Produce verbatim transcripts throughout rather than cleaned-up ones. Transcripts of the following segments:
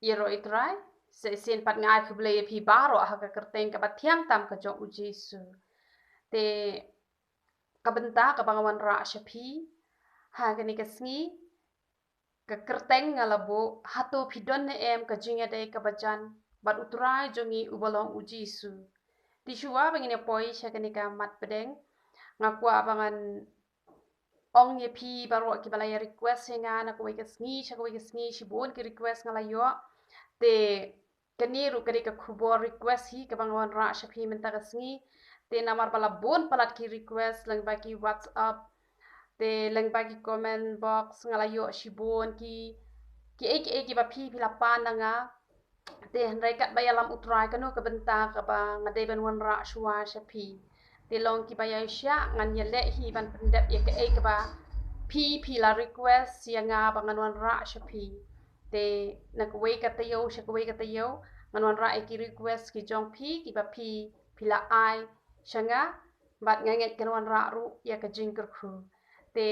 Ïaroh ïa u Trai, sa shisien pat nga ai khublei ïa phi baroh ha ka kyrteng kaba thiang tam ka jong u Jisu. Te ka bynta kaba nga wanrah sha phi ha kane ka sngi, ka kyrteng nga la buh, hato phi don ne em ka jingïadei kaba jan bad u Trai jong ngi uba long u Jisu. Te shuwa ba ngin ïa poi sha kane ka mat pdeng, nga kwah ba ngan ong ïa phi baroh kiba la ïa request ïa nga na kawei ka sngi sha kawei ka sngi, shibun ki request nga la ïoh. Te kane ruh ka dei ka khubor request hi kaba nga wanrah sha phi mynta ka sngi. Te namar ba la bun palat ki request lyngba ki WhatsApp, te lyngba ki comment box nga la ïoh shibun ki, kiei kiei kiba phi, phi la pan na nga. Te hynrei katba ïalam u Trai, kano ka bynta kaba nga dei ban wanrah shuwa sha phi? Te long kiba ïaishah ngan ïaleh hi ban pyndep ïa kaei kaba phi, phi la request ïa nga ba ngan wanrah sha phi. Te na kawei ka taïew sha kawei ka taïew ngan wanrah ïa ki request ki jong phi kiba phi, phi la ai sha nga, bad nga ngeit kan wanrah ruh ïa ka jingkyrkhu. Te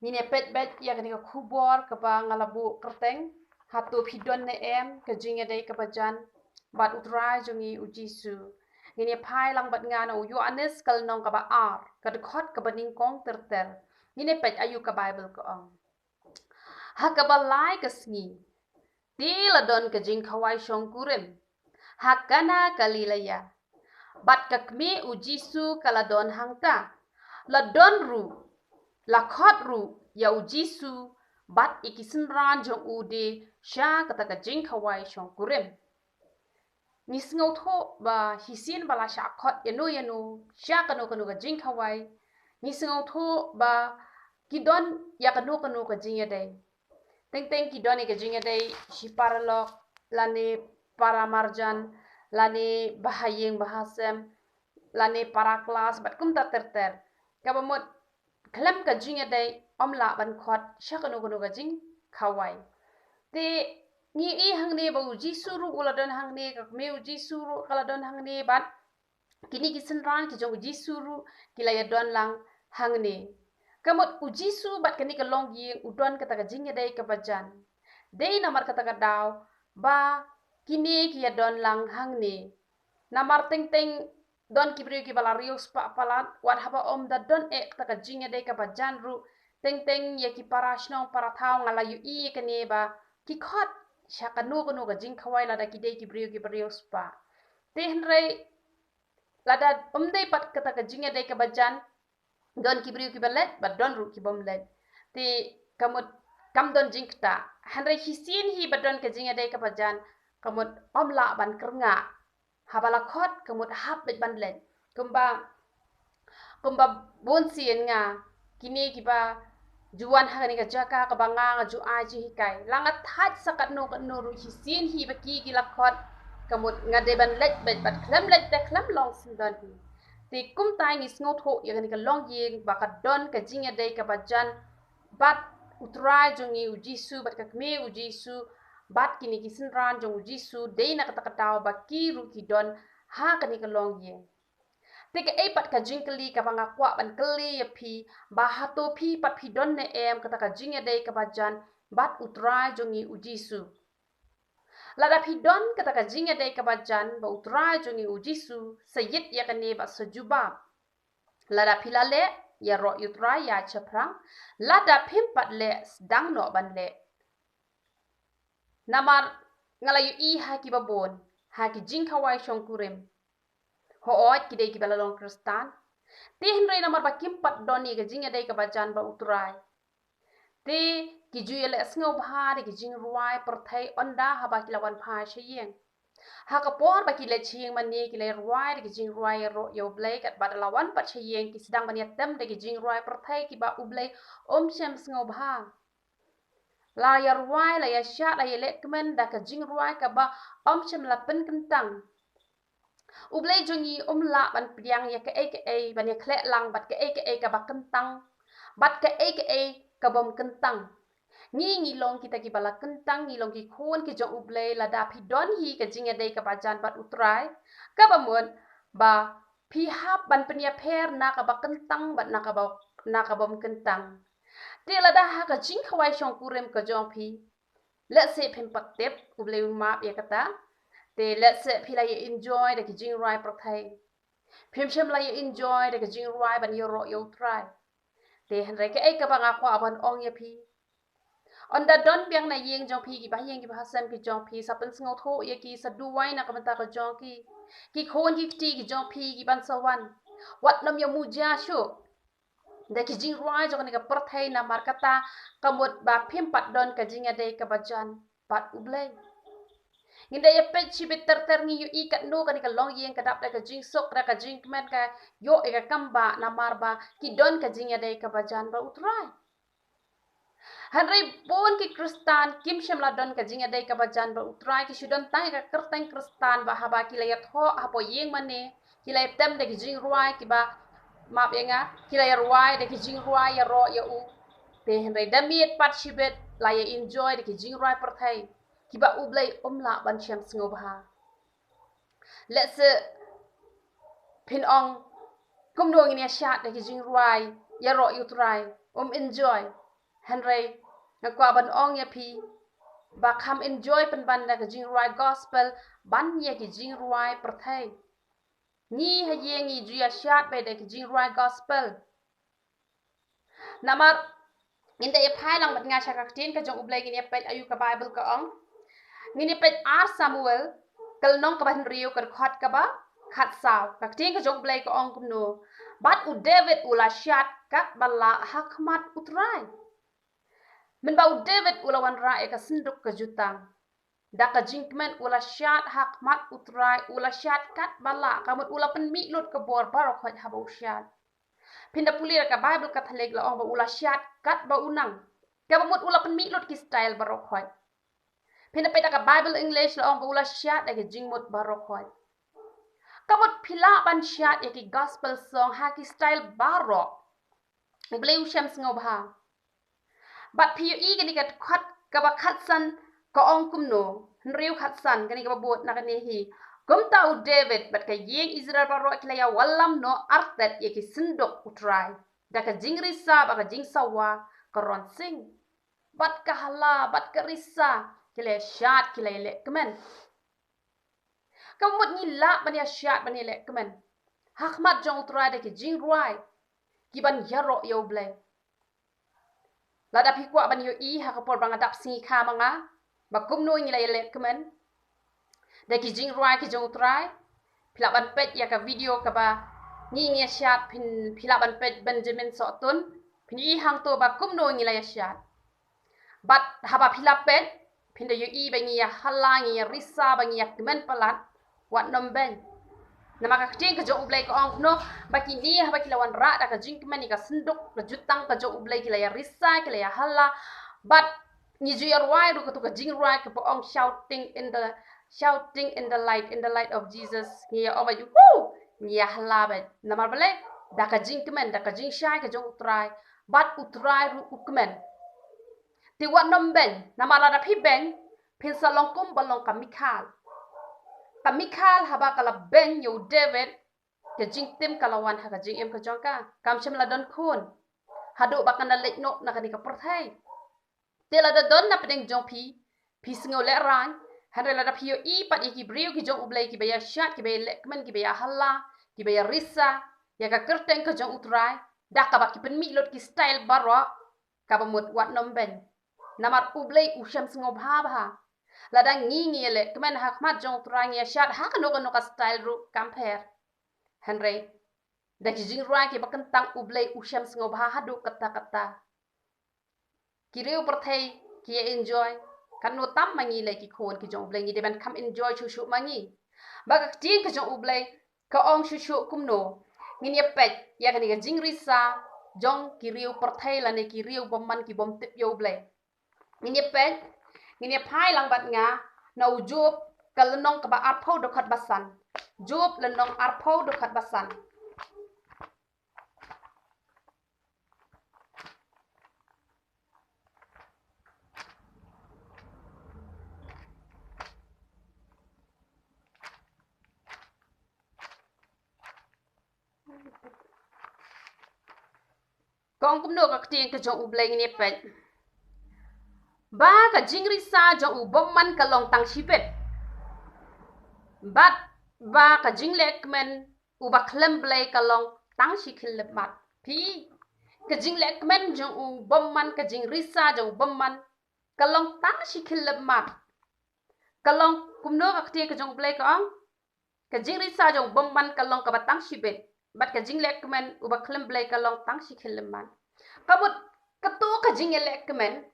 ngin ïa peit beit ïa kane ka khubor kaba nga la buh kyrteng, hato phi don ne em ka jingïadei kaba jan bad u Trai jong ngi u Jisu. Ngin ïa phai lang bad nga na u Ïoannis ka lynnong kaba ar, ka dkhot kaba nyngkong ter ter. Ngin ïa peit aïu ka Baibl ka ong. Ha kaba lai ka sngi, te la don ka jingkhawai shongkurim ha Kana Galilea, bad ka kmie u Jisu ka la don hangta. La don ruh, la khot ruh ïa u Jisu bad ïa ki synran jong u de sha kata ka jingkhawai shongkurim. Ngi sngewthuh ba shisien ba la shah khot ïano ïano sha kano kano ka jingkhawai, ngi sngewthuh ba ki don ïa kano kano ka jingïadei. Teng teng ki don ïa ka jingïadei shi paralok, lane para marjan, lane bahaïing bahasem, lane para klas, bad kumta ter ter. Kaba mut khlem ka jingïadei ym lah ban khot sha kano kano ka jingkhawai. Te ngi i hangne ba u Jisu ruh u la don hangne, ka kmie u Jisu ruh ka la don hangne, bad kine ki synran ki jong u Jisu ruh ki la ïa don lang hangne. Ka mut u Jisu bad kane ka longïing u don kata ka jingïadei kaba jan. Dei namar kata ka daw ba kine ki ïa don lang hangne. Namar teng teng don ki briew kiba la riewspah palat, wat haba ym da don eh kata ka jingïadei kaba jan ruh, teng teng ïa ki para shnong para thaw nga la ïohi ïa kane ba ki khot sha kano kano ka jingkhawai lada ki dei ki briew kiba riewspah. Te hynrei lada ym dei pat kata ka jingïadei kaba jan, don ki briew kiba leit bad don ruh kibym leit. Te ka mut kam don jingktah. Hynrei shisien hi ba don ka jingïadei kaba jan, ka mut ym lah ban kyrngah. Haba la khot ka mut hap beit ban leit. Kumba, kumba bun sien nga, kine kiba ju wan ha kane ka jaka kaba nga, nga ju ai jinghikai, la nga thait sa katno katno ruh, shisien hi ba ki ki la khot, ka mut nga dei ban leit beit, bad khlem leit te khlem long syndon hi. Te kumta ngi sngewthuh ïa kane ka longïing ba ka don ka jingïadei kaba jan bad u Trai jong ngi u Jisu, bad ka kmie u Jisu, bad kine ki synran jong u Jisu, dei na kata ka daw ba ki ruh ki don ha kane ka longïing. Te kaei pat ka jingkylli kaba nga kwah ban kylli ïa phi, ba hato phi pat phi don ne em kata ka jingïadei kaba jan bad u Trai jong ngi u Jisu? Lada phi don kata ka jingïadei kaba jan bad u Trai jong ngi u Jisu, sa ïit ïa kane bad sa jubab. Lada phi la leh, ïaroh ïa u Trai ïa shaphrang. Lada phim pat leh, sdang noh ban leh. Namar nga la ïohi ha kiba bun, ha ki jingkhawai shongkurim, hooid ki dei kiba la long Khristan, te hynrei namar ba kim pat don ïa ka jingïadei kaba jan bad u Trai, te ki ju ïaleh sngewbha da ki jingrwai pyrthei ynda haba ki la wan phai sha ïing. Ha ka por ba ki leit sha ïing mane ki la rwai da ki jingrwai ïaroh ïa u Blei, katba da la wan pat sha ïing ki sdang ban ïatem da ki jingrwai pyrthei kiba u Blei um shym sngewbha. La ïa rwai, la ïa shad, la ïa leh kmen da ka jingrwai kaba um shym la pynkyntang. U Blei jong ngi um lah ban pdiang ïa kaei kaei, ban ïa khleh lang bad kaei kaei kaba kyntang, bad kaei kaei kabym kyntang. Ngi ngi long kita kiba la kyntang, ngi long ki khun ki jong u Blei. Lada phi don hi ka jingïadei kaba jan bad u Trai, kaba mut ba phi hap ban pynïapher na kaba kyntang bad na kaba, na kabym kyntang. Te lada ha ka jingkhawai shongkurim ka jong phi, Let's say phim pat tip, U Blei un map ïa kata. Te let's say phi la ïa enjoy da ki jingrwai pyrthei. Phim shym la ïa enjoy da ki jingrwai ban ïaroh ïa U Trai. Te hynrei kaei kaba nga kwah ban ong ïa phi. Ynda don biang na ïing jong phi, ki bahaïing ki bahasem ki jong phi, sa pynsngewthuh ïa ki, sa duwai na ka bynta ka jong ki. Ki khun ki kti ki jong phi kiban sa wan, wat nym ïa muja shuh da ki jingrwai jong kane ka pyrthei, namar kata ka mut ba phim pat don ka jingïadei kaba jan bad U Blei. Ngin da ïa peit shibit ter ter, ngi ïohi katno kane ka longïing ka dap da ka jingsuk, da ka jingkmen, ka ïoh ïa ka kam ba namar ba ki don ka jingïadei kaba jan bad U Trai. Hynrei bun ki Khristan kim shym la don ka jingïadei kaba jan bad U Trai, ki shu don tang ïa ka kyrteng Khristan, ba haba ki la ïathoh hapoh ïing mane, ki la ïatem da ki jingrwai kiba, map ïa nga, ki la ïarwai da ki jingrwai ïaroh ïa U. Te hynrei da miet pat shibit la ïa enjoy da ki jingrwai pyrthei kiba U Blei um lah ban shem sngewbha. Let's say phin ong, kumno ngin ïa shad da ki jingrwai ïaroh ïa U Trai, um enjoy. Hynrei nga kwah ban ong ïa phi ba kham enjoy pynban da ka jingrwai gospel ban ïa ki jingrwai pyrthei. Ngi ha ïing ngi ju ïa shad beit da ki jingrwai gospel. Namar ngin da ïa phai lang bad nga sha ka ktien ka jong U Blei, ngin ïa peit aïu ka Bible ka ong. Ngin ïa peit Ar Samuel, ka lynnong kaba hynriew, ka dkhot kaba khatsaw. Ka ktien ka jong U Blei ka ong kumno: Bad u David u la shad katba lah ha khmat U Trai. Mynba u David u la wanrah ïa ka synduk ka jutang, da ka jingkmen u la shad ha khmat U Trai, u la shad katba lah, ka mut u la pynmih lut ka bor baroh khoit haba u shad. Phin da pule ïa ka Bible Katholik, la ong ba u la shad katba u nang, kaba mut u la pynmih lut ki style baroh khoit. Phin da peit ïa ka Bible English, la ong ba u la shad ïa ki jingmut baroh khoit. Ka mut phi lah ban shad ïa ki gospel song ha ki style baroh. U Blei u shem sngewbha. Bad phi ïohi kane ka dkhot kaba khatsan ka ong kumno, hynriew khatsan, kane kaba bud na kane hi: Kumta u David bad ka ïing Israel baroh ki la ïa wallam noh artat ïa ki synduk U Trai, da ka jingrisa bad ka jingsawa ka ronsing. Bad ka hala bad ka risa ki la ïa shad, ki la ïa leh kmen. Ka mut ngi lah ban ïa shad ban ïa leh kmen ha khmat jong U Trai da ki jingrwai kiban ïaroh ïa U Blei. Lada phi kwah ban ïohi ha ka por ba nga dap sngi kha ma nga ba kumno ngi la ïa leh kmen da ki jingrwai ki jong U Trai, phi lah ban peit ïa ka video kaba ngi ngi ïa shad, phin, phi lah ban peit Benjamin Sohtun, phin ïohi hangto ba kumno ngi la ïa shad. Bad haba phi la peit, phin da ïohi ba ngi ïa hala, ngi ïa risa, ba ngi ïa kmen palat, wat nym beiñ. Namar ka ktien ka jong U Blei ka ong kumno, ba kine haba ki la wanrah da ka jingkmen ïa ka synduk ka jutang ka jong U Blei, ki la ïa risa, ki la ïa hala. Bad ngi ju ïa rwai ruh katu ka jingrwai kaba ong shouting in the, shouting in the light, in the light of Jesus. Ngi ïa ong ba ju, woo! Ngi ïa hala bad. Namar balei? Da ka jingkmen, da ka jingshai ka jong U Trai. Bad U Trai ruh u kmen. Te wat nym beiñ, namar lada phi beiñ, phin sa long kumba long ka Mikhal. Ka Mikhal haba ka la beiñ ïa u David, ka jingtim ka la wan ha ka jingim ka jong ka. Kam shym la don khun haduh ba kan da leit noh na kane ka pyrthei. Te lada don na pdeng jong phi, phi sngew lehraiñ. Hynrei lada phi ïohi pat ïa ki briew ki jong U Blei kiba ïa shad, kiba ïa leh kmen, kiba ïa hala, kiba ïa risa ïa ka kyrteng ka jong U Trai, da kaba ki pynmih lut ki style baroh, kaba mut wat nym beiñ. Namar U Blei u shem sngewbha bha. Lada ngi ngi ïa leh kmen ha khmat jong U Trai, ngi ïa shad ha kano kano ka style ruh, kam pher. Hynrei da ki jingrwai kiba kyntang, U Blei u shem sngewbha haduh katta katta. Ki riew pyrthei ki ïa enjoy, katno tam ma ngi lei ki khun ki jong U Blei, ngi dei ban kham enjoy shuh shuh ma ngi. Ba ka ktien ka jong U Blei ka ong shuh shuh kumno. Ngin ïa peit ïa kane ka jingrisa jong ki riew pyrthei lane ki riew bymman, ki bym tip ïa U Blei. Ngin ïa peit, ngin ïa phai lang bad nga na u Job, ka lynnong kaba arphew, dkhot ba san. Job lynnong arphew, dkhot ba san. Ka ong kumno ka ktien ka jong U Blei, ngin ïa peit. Ba ka jingrisa jong u bymman ka long tang shibit. Bad ba ka jinglehkmen u bakhlem Blei ka long tang shi khyllipmat. Phi, ka jinglehkmen jong u bymman, ka jingrisa jong u bymman ka long tang shi khyllipmat. Ka long kumno? Ka ktien ka jong u Blei ka ong, ka jingrisa jong u bymman ka long kaba tang shibit, bad ka jinglehkmen u bakhlem Blei ka long tang shi khyllipmat. Ka mut, kato ka jingïalehkmen,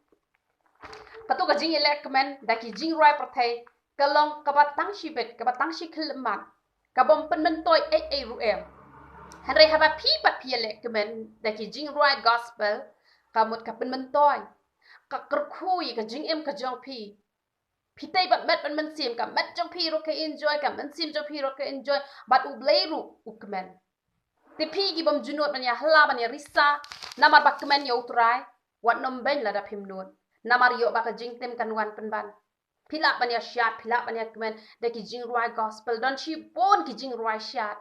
kato ka jingïalehkmen da ki jingrwai pyrthei ka long kaba tang shibit, kaba tang shi khyllipmat, ka bym pynmyntoi ei ei ruh em. Hynrei haba phi pat phi ïalehkmen da ki jingrwai gospel, ka mut ka pynmyntoi, ka kyrkhu ïa ka jingim ka jong phi. Phi tei bad met bad mynsiem, ka met jong phi ruh ka enjoy, ka mynsiem jong phi ruh ka enjoy, bad u Blei ruh u kmen. Te phi ki bym ju nud ban ïa hla ban ïa risa namar ba kmen ïa u Trai, wat nym beiñ lada phim nud. Namar ïoh ba ka jingtim kan wan pynban. Phi lah ban ïa shad, phi lah ban ïa kmen da ki jingrwai gospel. Don shibun ki jingrwai shad.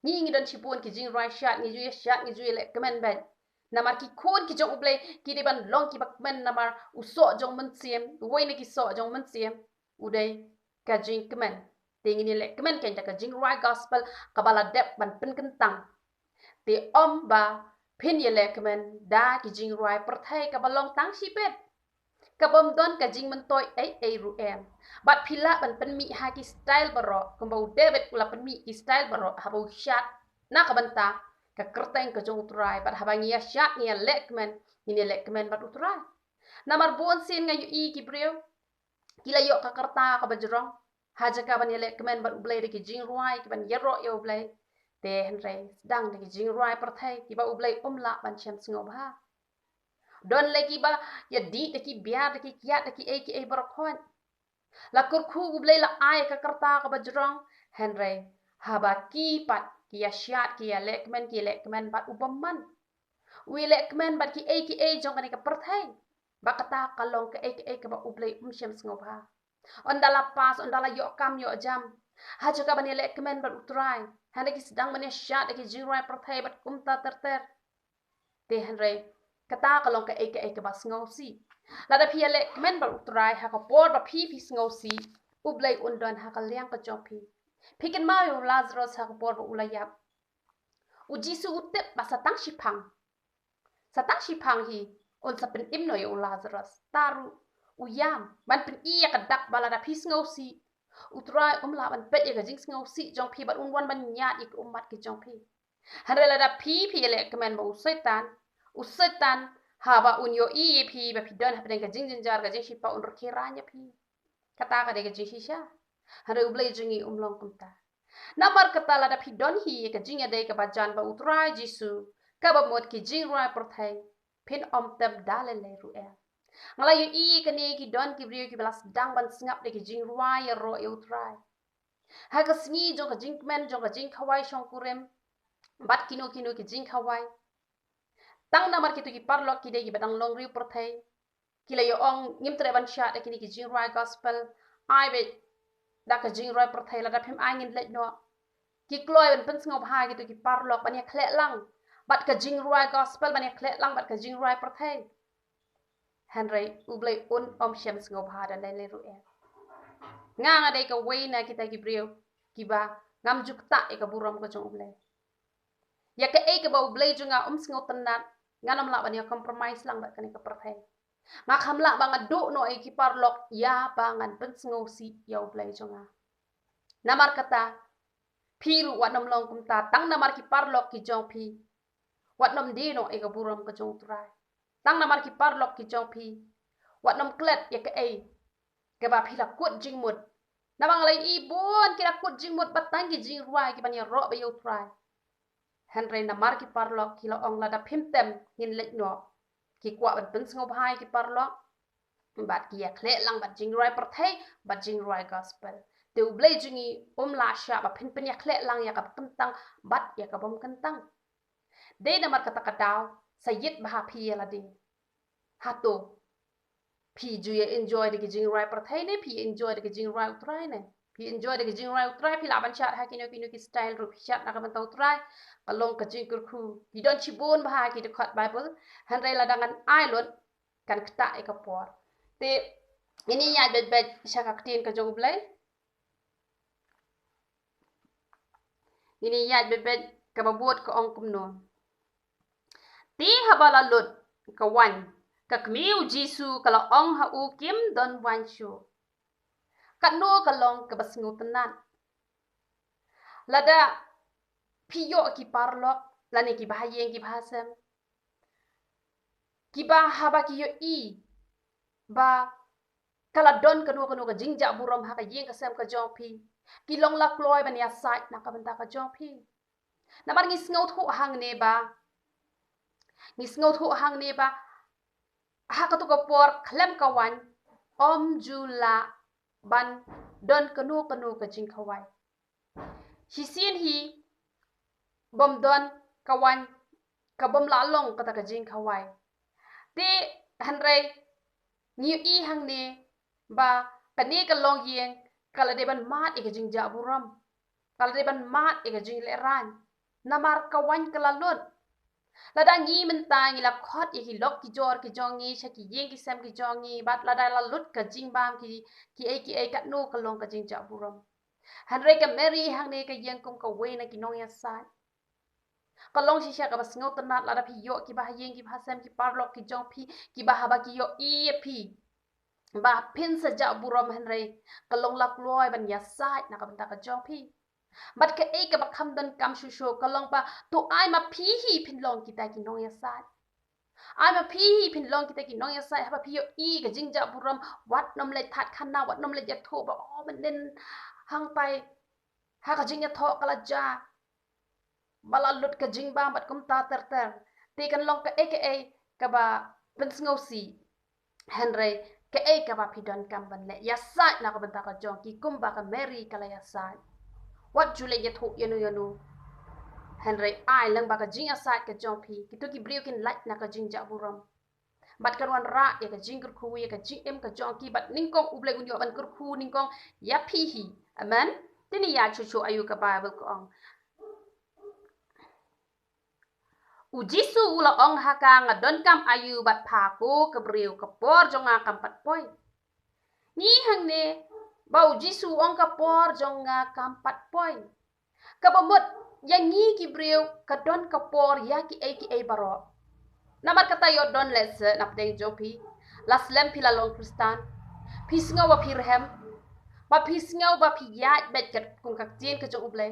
Ngi ngi don shibun ki jingrwai shad, ngi ju ïa shad, ngi ju ïa leh kmen bad. Namar ki khun ki jong u Blei ki dei ban long kiba kmen namar u soh jong mynsiem, uwei na ki soh jong mynsiem u dei ka jingkmen. Te ngin ïa leh kmen keiñ da ka jingrwai gospel kaba la dep ban pynkyntang. Te ym ba phin ïa leh kmen da ki jingrwai pyrthei kaba long tang shibit, ka bym don ka jingmyntoi ei ei ruh em. Bad phi lah ban pynmih ha ki style baroh, kumba u David u la pynmih ki style baroh haba u shad na ka bynta ka kyrteng ka jong u Trai. Bad haba ngi ïa shad, ngi ïa leh kmen, ngin ïa leh kmen bad u Trai. Namar bun sien nga ïohi ki briew ki la ïoh ka rta kaba jrong ha jaka ban ïa leh kmen bad u Blei da ki jingrwai kiban ïaroh ïa u Blei. Te hynrei sdang da ki jingrwai pyrthei kiba u Blei um lah ban shem sngewbha. Don lei kiba ïa dih da ki biar, da ki kiad, da ki ei ki ei baroh khoit. La kyrkhu u Blei, la ai ka rta kaba jrong, hynrei haba ki pat ki ïa shad, ki ïa leh kmen, ki leh kmen bad u bymman. U ïa leh kmen bad ki ei ki ei jong kane ka pyrthei. Ba kata ka long ka ei ka ei kaba u Blei um shem sngewbha. Ynda la pass, ynda la ïoh kam ïoh jam, ha jaka ban ïa leh kmen bad u Trai, hynrei ki sdang ban ïa shad da ki jingrwai pyrthei bad kumta ter ter. Te hynrei kata ka long ka ei ka ei kaba sngewsih. Lada phi ïa leh kmen bad u Trai ha ka por ba phi phi sngewsih, u Blei un don ha ka liang ka jong phi. Phi kynmaw ïa u Lazarus ha ka por ba u la ïap. U Jisu u tip ba sa tang shiphang, sa tang shiphang hi un sa pynim noh ïa u Lazarus. Te ruh u ïam ban pyni ïa ka dak ba lada phi sngewsih, u Trai um lah ban peit ïa ka jingsngewsih jong phi bad un wan ban ñiad ïa ki ummat ki jong phi. Hynrei lada phi phi ïa leh kmen bad u Soitan, u Soitan haba un ïohi ïa phi ba phi don hapdeng ka jingjynjar, ka jingshipa, un rkhie rain ïa phi. Kata ka dei ka jingshisha. Hynrei u Blei jong ngi um long kumta. Namar kata lada phi don hi ïa ka jingïadei kaba jan bad u Trai Jisu, kaba mut ki jingrwai pyrthei, phin ym tep da lei lei ruh em. Nga la ïohi kane, ki don ki briew kiba la sdang ban sngap da ki jingrwai ïaroh ïa u Trai. Ha ka sngi jong ka jingkmen jong ka jingkhawai shongkurim bad kino kino ki jingkhawai, tang namar kito ki paralok ki dei kiba dang long riew pyrthei, ki la ïa ong, ngim treh ban shad da kine ki jingrwai gospel, ai beit da ka jingrwai pyrthei, lada phim ai ngin leit noh. Ki kloi ban pynsngewbha kito ki paralok ban ïa khleh lang bad ka jingrwai gospel, ban ïa khleh lang bad ka jingrwai pyrthei. Hynrei u Blei un ym shem sngewbha da lei lei ruh em. Nga nga dei kawei na kita ki briew kiba ngam ju ktah ïa ka burom ka jong u Blei. Ïa kaei kaba u Blei jong nga um sngewtynnat, ngan ym lah ban ïa compromise lang bad kane ka pyrthei. Nga kham lah ba nga duh noh ïa ki paralok ïa ba ngan pynsngewsih ïa u Blei jong nga. Namar kata, phi ruh wat nym long kumta, tang namar ki paralok ki jong phi wat nym die noh ïa ka burom ka jong u Trai. Tang namar ki paralok ki jong phi wat nym klet ïa kaei kaba phi la kut jingmut. Namar nga la ïohi bun ki la kut jingmut bad tang ki jingrwai kiban ïaroh bad ïa u Trai. Hynrei namar ki paralok ki la ong, lada phim tem ngin leit noh. Ki kwah ban pynsngewbha ïa ki paralok, bad ki ïa khleh lang bad jingrwai pyrthei bad jingrwai gospel. Te u Blei jong ngi um lah shah ba phin pynïakhleh lang ïa kaba kyntang bad ïa kaba ym kyntang. Dei namar kata ka daw sa ïit bha phi ïa lade. Hato phi ju ïa enjoy da ki jingrwai pyrthei ne phi enjoy da ki jingrwai u Trai ne? Phi enjoy da ki jingrwai u Trai, phi lah ban shad ha kino kino ki style ruh, phi shad na ka bynta u Trai. Ka long ka jingkyrkhu. Ki don shibun bha ki dkhot Bible, hynrei lada ngan ai lut kan ktah ïa ka por. Te ngin ïaid beit beit sha ka ktien ka jong U Blei. Ngin ïaid beit beit, kaba bud ka ong kumno. Te haba la lut ka waiñ, ka kmie U Jisu ka la ong ha u, kim don waiñ shuh. Katno ka long kaba sngewtynnat. Lada phi ïoh ki paralok lane ki bahaïing ki bahasem, kiba haba ki ïohi ba ka la don kano kano ka jingjah burom ha ka ïing ka sem ka jong phi, ki long la kloi ban ïasaid na ka bynta ka jong phi. Namar ngi sngewthuh hangne ba, ngi sngewthuh hangne ba ha kato ka por khlem ka waiñ, ym ju lah ban don kano kano ka jingkhawai. Shisien hi bym don ka waiñ, ka bym lah long kata ka jingkhawai. Te hynrei ngi ïohi hangne ba kane ka longïing ka la dei ban mad ïa ka jingjah burom, ka la dei ban mad ïa ka jinglehraiñ. Namar ka waiñ ka la lut. Lada ngi mynta ngi la khot ïa ki lok ki jor ki jong ngi sha ki ïing ki sem ki jong ngi, bad lada la lut ka jingbam ki, kiei kiei, katno ka long ka jingjah burom. Hynrei ka Mary hangne ka ïeng kum kawei na ki nongïasaid. Ka long shisha kaba sngewtynnat lada phi ïoh ki bahaïing ki bahasem, ki paralok ki jong phi, kiba haba ki ïohi ïa phi ba phin sa jah burom, hynrei ka long la kloi ban ïasaid na ka bynta ka jong phi. Bad kaei kaba kham donkam shuh shuh ka long ba to ai ma phi hi phin long kita ki nongïasaid. Ai ma phi hi phin long kita ki nongïasaid, haba phi ïohi ka jingjah burom, wat nym leit thad khana, wat nym leit ïathuh ba, oh, mynnin hangtai ha ka jingïathoh ka la jia ba la lut ka jingbam bad kumta ter ter. Te kan long kaei kaei kaba pynsngewsih. Hynrei kaei kaba phi donkam ban leh, ïasaid na ka bynta ka jong ki kumba ka Mary ka la ïasaid. Wat ju leit ïathuh ïano ïano. Hynrei ai lang ba ka jingïasaid ka jong phi, kito ki briew kin lait na ka jingjah burom. Bad kan wanrah ïa ka jingkyrkhu, ïa ka jingim ka jong ki, bad nyngkong U Blei un ïoh ban kyrkhu nyngkong ïa phi hi. Amen. Te ngin ïa shu shu ïa u ka Baibl ka ong. U Jisu u la ong ha ka, nga donkam aïu bad pha ko ka briew, ka por jong nga kam pat poi. Ngi hangne ba U Jisu u ong ka por jong nga kam pat poi. Kaba mut ïa ngi ki briew ka don ka por ïa kiei kiei baroh. Namar kata ïoh don lehse na pdeng jong phi, la slem phi la long Khristan, phi sngew ba phi rhem, ba phi sngew ba phi ïaid beit kat kum ka ktien ka jong U Blei.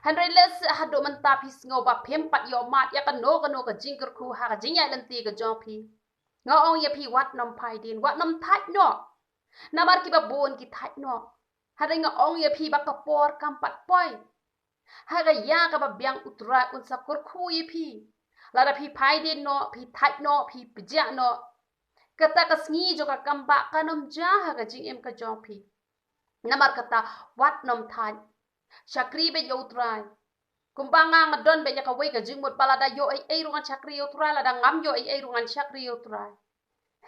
Hynrei lehse haduh mynta phi sngew ba phim pat ïoh mad ïa kano kano ka jingkyrkhu ha ka jingïaid lynti ka jong phi. Nga ong ïa phi, wat nym phai dien, wat nym thait noh. Namar kiba bun ki thait noh. Hynrei nga ong ïa phi ba ka por kam pat poi. Ha ka ïa kaba biang U Trai un sa kyrkhu ïa phi. Lada phi phai dien noh, phi thait noh, phi pjah noh, kata ka sngi jong ka kambah kan ym jia ha ka jingim ka jong phi. Namar kata wat nym thait. Shakri beit ïa U Trai. Kumba nga, nga don beit ïa kawei ka jingmut ba lada ïoh ei ei ruh ngan shakri ïa U Trai, lada ngam ïoh ei ei ruh ngan shakri ïa U Trai.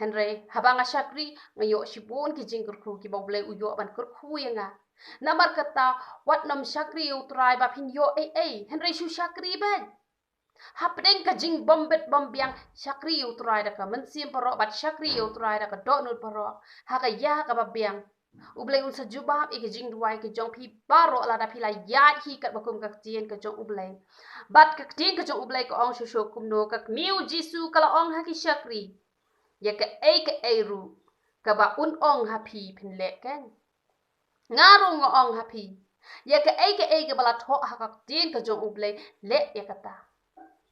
Hynrei haba nga shakri nga ïoh shibun ki jingkyrkhu kiba U Blei u ïoh ban kyrkhu ïa nga. Namar kata wat nym shakri ïa U Trai ba phin ïoh ei ei, hynrei shu shakri beit. Hapdeng ka jingbym bit bym biang shakri ïa U Trai da ka mynsiem baroh bad shakri ïa U Trai da ka dohnud baroh. Ha ka ïa kaba biang U Blei un sa jubab ïa ka jingduwai ka jong phi baroh lada phi la ïaid hi katba kum ka ktien ka jong U Blei. Bad ka ktien ka jong U Blei ka ong shuh shuh kumno, ka kmie U Jisu ka la ong ha ki shakri, ïa kaei kaei ruh kaba un ong ha phi phin leh keiñ. Nga ruh nga ong ha phi, ïa kaei kaei kaba la thoh ha ka ktien ka jong U Blei, leh ïa kata.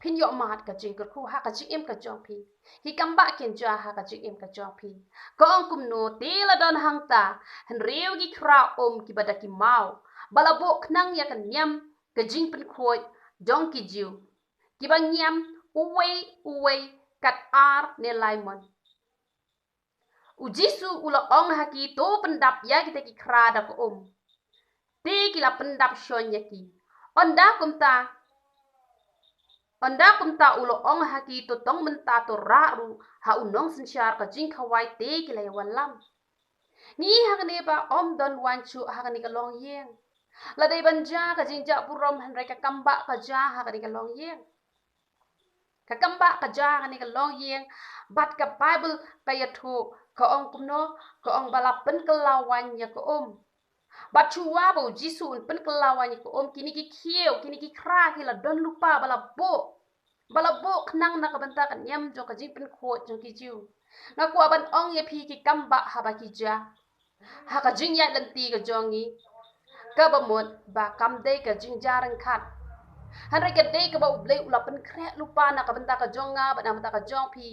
Phin ïoh mad ka jingkyrkhu ha ka jingim ka jong phi. Ki kambah kin jia ha ka jingim ka jong phi. Ka ong kumno, te la don hangta hynriew ki khra um kiba da ki maw, ba la buh khnang ïa ka niam ka jingpynkhuid jong ki Jiw, kiba ngiam uwei uwei kat ar ne lai mon. U Jisu u la ong ha ki, to pyndap ïa kita ki khra da ka um. Te ki la pyndap shon ïa ki. Ynda kumta, ynda kumta u la ong ha ki, to tong mynta, to rah ruh ha u nongsynshar ka jingkhawai. Te ki la ïa wallam. Ngi hangne ba ym don waiñ shuh ha kane ka longïing. La dei ban jia ka jingjah burom, hynrei ka kambah ka jia ha kane ka longïing. Ka kambah ka jia ha kane ka longïing, bad ka Baibl ka ïathuh Ka ong kumno? Ka ong ba la pynkylla waiñ ïa ka um. Bad shuwa ba u Jisu un pynkylla waiñ ïa ka um, kine ki khiew, kine ki khra ki la don lypa ba la buh, ba la buh khnang na ka bynta ka niam jong ka jingpynkhuid jong ki Jiw. Nga kwah ban ong ïa phi, ki kam ba haba ki jia ha ka jingïaid lynti ka jong ngi, kaba mut ba kam dei ka jingjia ryngkat. Hynrei ka dei kaba U Blei u la pynkhreh lypa na ka bynta ka jong nga bad na ka bynta ka jong phi.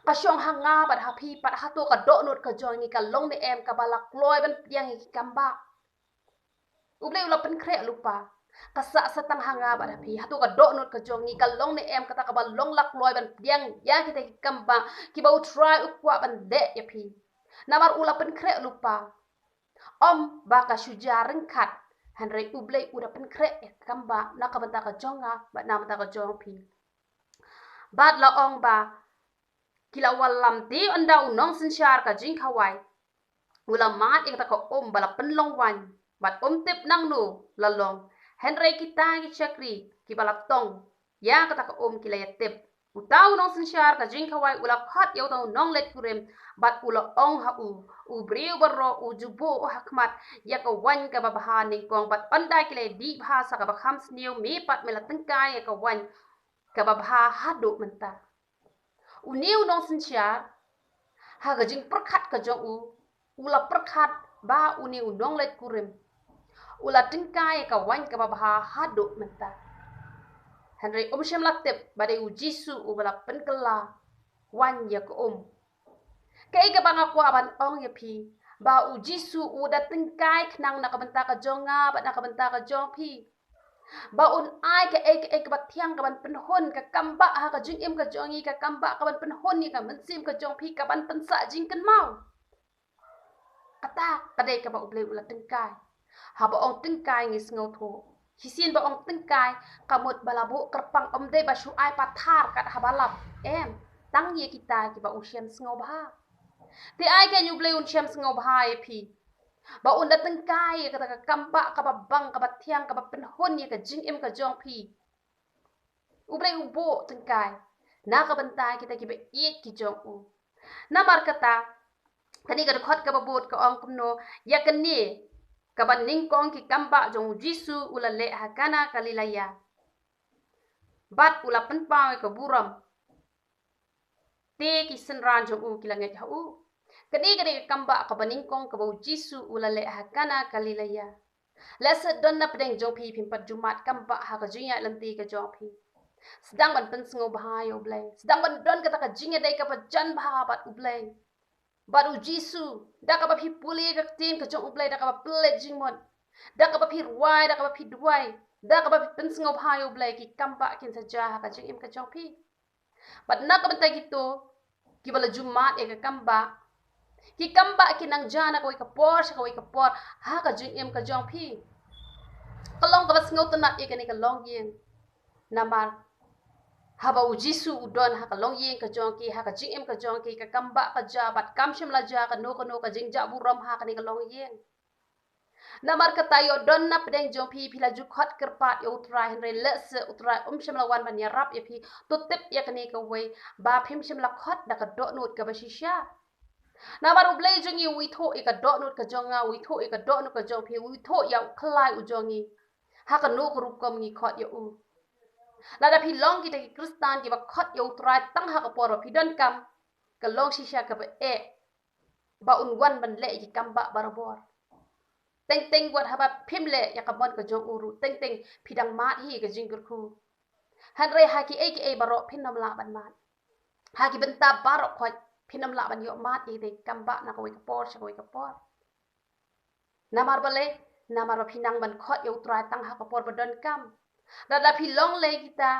Ka shong ha nga bad ha phi pat, hato ka dohnud ka jong ngi ka long ne em kaba la kloi ban pdiang ïa ki kam ba? U Blei u la pynkhreh lypa. Ka sah satang ha nga bad ha phi, hato ka dohnud ka jong ngi ka long ne em kata kaba long la kloi ban pdiang ïa kita ki kam ba kiba U Trai u kwah ban leh ïa phi? Namar u la pynkhreh lypa. Ym ba ka shu jia ryngkat, hynrei U Blei u da pynkhreh ïa ki kam ba na ka bynta ka jong nga bad na ka bynta ka jong phi. Bad la ong ba ki la wallam te ynda u nongsynshar ka jingkhawai u la mad ïa kata ka um ba la pynlong waiñ, bad um tip nangno la long. Hynrei kita ki shakri kiba la tong ïa kata ka um ki la ïatip. Uta u nongsynshar ka jingkhawai u la khot ïa uta u nongleit kurim, bad u la ong ha u, u briew baroh u ju buh ha khmat ïa ka waiñ kaba bha nyngkong, bad ynda ki la dih bha sa kaba kham sniew, me pat me la tyngkai ïa ka waiñ kaba bha haduh mynta. Une u nongsynshar, ha ka jingpyrkhat ka jong u, u la pyrkhat ba une u nongleit kurim u la tyngkai ïa ka waiñ kaba bha haduh mynta. Hynrei um shym la tip ba dei U Jisu uba la pynkylla waiñ ïa ka um. Kaei kaba nga kwah ban ong ïa phi, ba U Jisu u da tyngkai khnang na ka bynta ka jong nga bad na ka bynta ka jong phi. Ba un ai kaei kaei kaba thiang kaban pynhun ka kam ba ha ka jingim ka jong ngi, ka kam ba kaban pynhun ïa ka mynsiem ka jong phi, kaban pynsah jingkynmaw. Kata ka dei kaba U Blei u la tyngkai. Haba ong tyngkai ngi sngewthuh. Shisien ba ong tyngkai, ka mut ba la buh kyrpang, ym dei ba shu ai pathar kat haba lap. Em, tang ïa kita kiba u shem sngewbha. Te ai ka U Blei un shem sngewbha ïa phi. Ba un da tyngkai ïa kata ka kam ba kaba bang, kaba thiang, kaba pynhun ïa ka jingim ka jong phi. U Blei u buh tyngkai na ka bynta kita kiba ïeit ki jong u. Namar kata, kane ka dkhot kaba bud ka ong kumno, ïa kane kaba nyngkong ki kam ba jong U Jisu u la leh ha Kana Galilea. Bad u la pynpaw ïa ka burom. Te ki synran jong u ki la ngeit ha u. Kane ka dei ka kam ba kaba nyngkong kaba U Jisu u la leh ha Kana Galilea. Lehse don na pdeng jong phi phim pat ju mad kam ba ha ka jingïaid lynti ka jong phi. Sdang ban pynsngewbha ïa U Blei. Sdang ban don kata ka jingïadei kaba jan bha bad U Blei. Bad U Jisu, da kaba phi pule ka ktien ka jong U Blei, da kaba pynleit jingmut, da kaba phi rwai, da kaba phi duwai, da kaba phi pynsngewbha ïa U Blei, ki kam ba kin sa jia ha ka jingim ka jong phi. Bad na ka bynta kito kiba la ju mad ïa ka kam ba, ki kam ba ki nang jia na kawei ka por sha kawei ka por ha ka jingim ka jong phi. Ka long kaba sngewtynnat ïa kane ka longïing. Namar haba U Jisu u don ha ka longïing ka jong ki, ha ka jingim ka jong ki, ka kam ba ka jia bad kam shym la jia kano kano ka jingjah burom ha kane ka longïing. Namar kata ïoh don na pdeng jong phi, phi la ju khot kyrpad ïa U Trai, hynrei lehse U Trai um shym la wan ban ïarap ïa phi. To tip ïa kane kawei, ba phim shym la khot da ka dohnud kaba shisha. Namar U Blei jong ngi u ithuh ïa ka dohnud ka jong nga, u ithuh ïa ka dohnud ka jong phi, u ithuh ïa u khlaiñ u jong ngi. Ha kano ka rukom ngi khot ïa u. Lada phi long kita ki Khristan kiba khot ïa U Trai tang ha ka por ba phi donkam, ka long shisha kaba eh ba un wan ban leh ïa ki kam ba barabor. Teng teng wat haba phim leh ïa ka mon ka jong u ruh, teng teng phi dang mad hi ka jingkyrkhu. Hynrei ha kiei kiei baroh phin ym lah ban mad. Ha ki bynta baroh khoit phin ym lah ban ïoh mad ïa ki kam ba na kawei ka por sha kawei ka por. Namar balei? Namar ba phi nang ban khot ïa U Trai tang ha ka por ba donkam. Lada phi long lei kita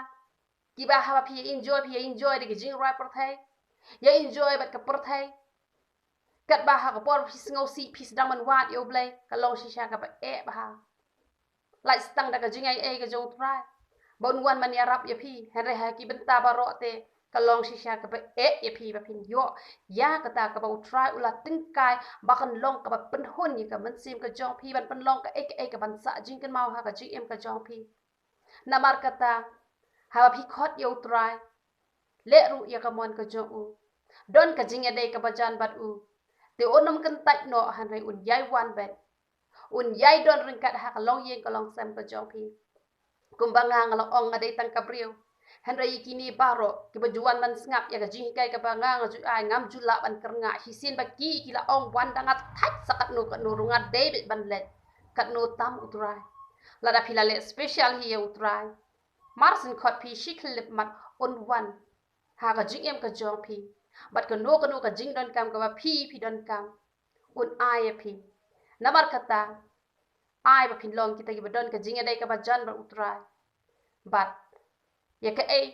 kiba haba phi ïa enjoy, phi ïa enjoy da ka jingrwai pyrthei, ïa enjoy bad ka pyrthei. Katba ha ka por phi sngewsih phi sdang ban wad ïa U Blei, ka long shisha kaba eh bha. Lait sdang da ka jingai ei ka jong U Trai ba un wan ban ïarap ïa phi. Hynrei ha ki bynta baroh te ka long shisha kaba eh ïa phi ba phin ïoh ïa kata kaba U Trai u la tyngkai ba kan long kaba pynhun ïa ka mynsiem ka jong phi, ban pynlong kaei kaei kaban sah jingkynmaw ha ka jingim ka jong phi. Namar kata, haba phi khot ïa U Trai, leh ruh ïa ka mon ka jong u. don ka jingïadei kaba jan bad u, te un ym kyntait noh, hynrei un ïai wan beit, un ïai don ryngkat ha ka longïing ka longsem ka jong phi. Kumba nga nga la ong nga dei tang ka briew, hynrei ïa kine baroh kiba ju wan ban sngap ïa ka jinghikai kaba nga nga ju ai, ngam ju lah ban kyrngah. Shisien ba ki ki la ong, wan da nga thait sa katno katno ruh, nga dei beit ban leit. Katno tam U Trai, lada phi la leh special hi ïa U Trai, mar syn khot phi shi khyllipmat un wan ha ka jingim ka jong phi, bad kano kano ka jingdonkam kaba phi phi donkam, un ai ïa phi. Namar kata, ai ba phin long kita kiba don ka jingïadei kaba jan bad U Trai. Bad ïa kaei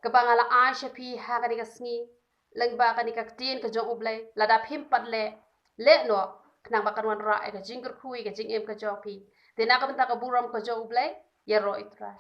kaba nga la ai sha phi ha kane ka sngi, lyngba kane ka ktien ka jong U Blei, lada phim pat leh, leh noh, khnang ba kan wanrah ïa ka jingkyrkhu ïa ka jingim ka jong phi. Te na ka bynta ka burom ka jong U Blei, ïaroh U Trai.